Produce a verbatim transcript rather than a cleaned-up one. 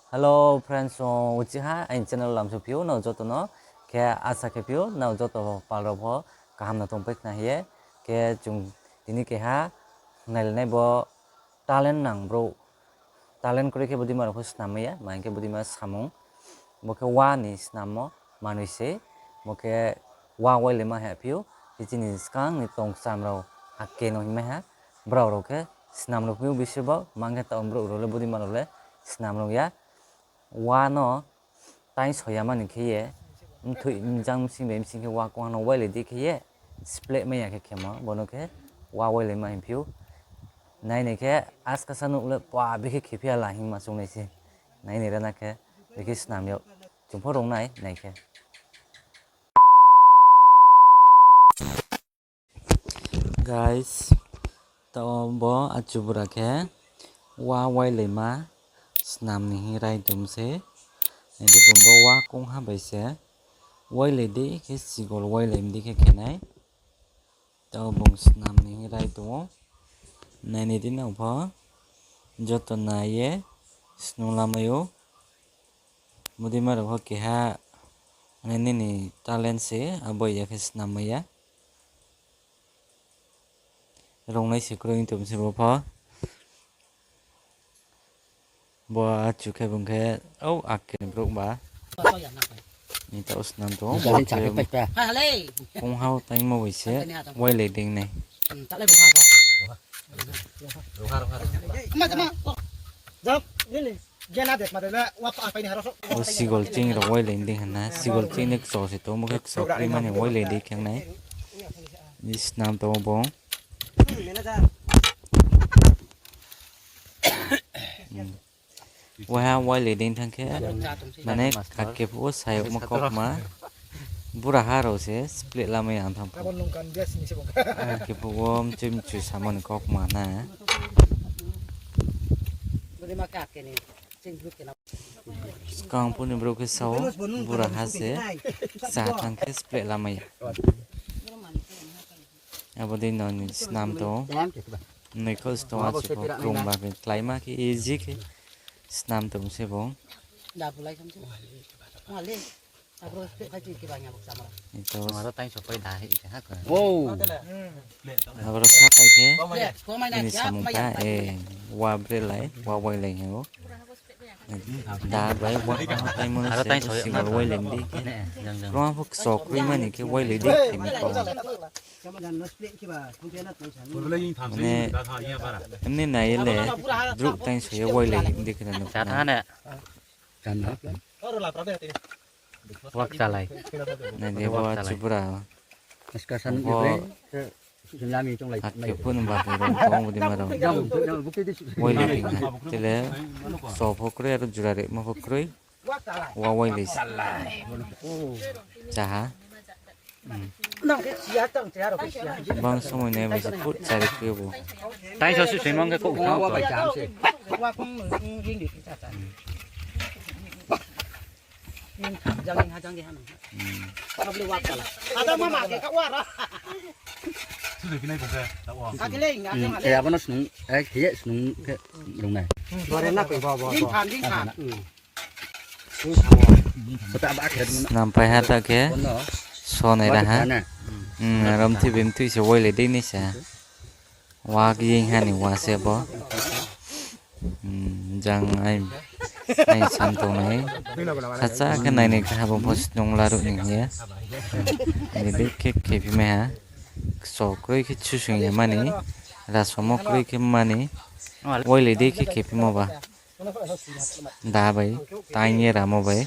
Hello friends, o uchiha aini channel lamsu phio no joto no khe asa khe phio no joto pal rok pho kaham no tong pai khna hiye khe chung tini keha nailnai bo talent nang bro, talent kwrwi khe bwdima rok pho swnam ya, main khe bwdima samung bo khe wa ni swnam o manwi se, bo khe wa wailaima ha phio, tei chini swkang ni tong cham rok hakke no hinmai ha, borok rok khe swnam rok phio bisi bo mankhe tong borok rok le bwdima rok le swnam rok ya. Wa no tai soya mani khe ye mthwi jang msing bai msing khe wa kong no wailai di khe ye split maya khe khemo bono khe wa wailai ma hinphio. Nai nai khe aska sa nuk le pa bikhe khepia la hing ma chung nai se nai nai rana khe bikhe swnam yok chung pho rong nai nai khe. Guys, to bo achubura khe wa wailaima swnam ni hwnwi rai tong se. Nai di bo wa kung ha bai se wailai di khe sigol wailai di khe khenai. To bung swnam ni hwnwi rai tongo. Nai ni di no pho joto nai ye swnam lamai o. Bwdima rok pho keha nini talent se abo ya khe swnam ya. Rongnai se kwrwi wng tong se bo pho. Bo achu khe bung khe o akke ni borok ba. Ni ta usnam to. Kung hao tai mo bai se wailai ding nai. O sigol ching rok wailai ding hana, sigol ching ni kso se tongmo khe kso kwrwi mani wailai di khe nai. Ni swnam tongo bo. Hmm. Waha wailai ding thang khe mane kha khe phuo sayok ma kok ma bura ha rok se split lamai ang thang phu. Khe phuo mchui mchui samani kok ma na. Skang phuni bro khe sao bura ha se cha thang khe split lamai ya. Abo dei no ni swnam tongo. Nui kho stongo achu kho kwrwng ba khe klaima khe easy khe swnam tong se bo. Ito. Aro tai sopai da he ha ko. Wow. Aboro sa pai khe ini samung kha e wa bre lai wa wai lai hingo. Da bai wa tai mono aro tai se sopai single wai lai di khe. Roma phuk sok ri mani khe wai lai di khe mi ko. Mane, emni nai le druk tai soya wai lai di khe no. Cha thane. Wak chalai. Nai de bo chubura. Bo hak khe phun ba khe rong tong budi ma rong. Wai lai di khe. Tele so pho kwrwi aro jura re ma pho kwrwi. Wa wai lai. Chaha. Bang somoi nai bai se put chari khe bo. Tai so su sui mang khe kok thang. Eh, abono snung, eh, khiye snung khe rung nai. Ding phan, ding phan. Nampai ha ta khe sonai raha. Hmm, rom thi bim thui se wai le dei ni sa. Wak ying hani wa se bo. Hmm, jang ai, ai sam tong nai. Khacha khe nai ni kha bo pho snung la ru ni ya. Ni de khe khe phi mai ha. Sok roi khe chusung ya mani. Rasomok roi khe mani. Wai le dei khe khe phi mo ba. Da bai, tang ye ramo bai.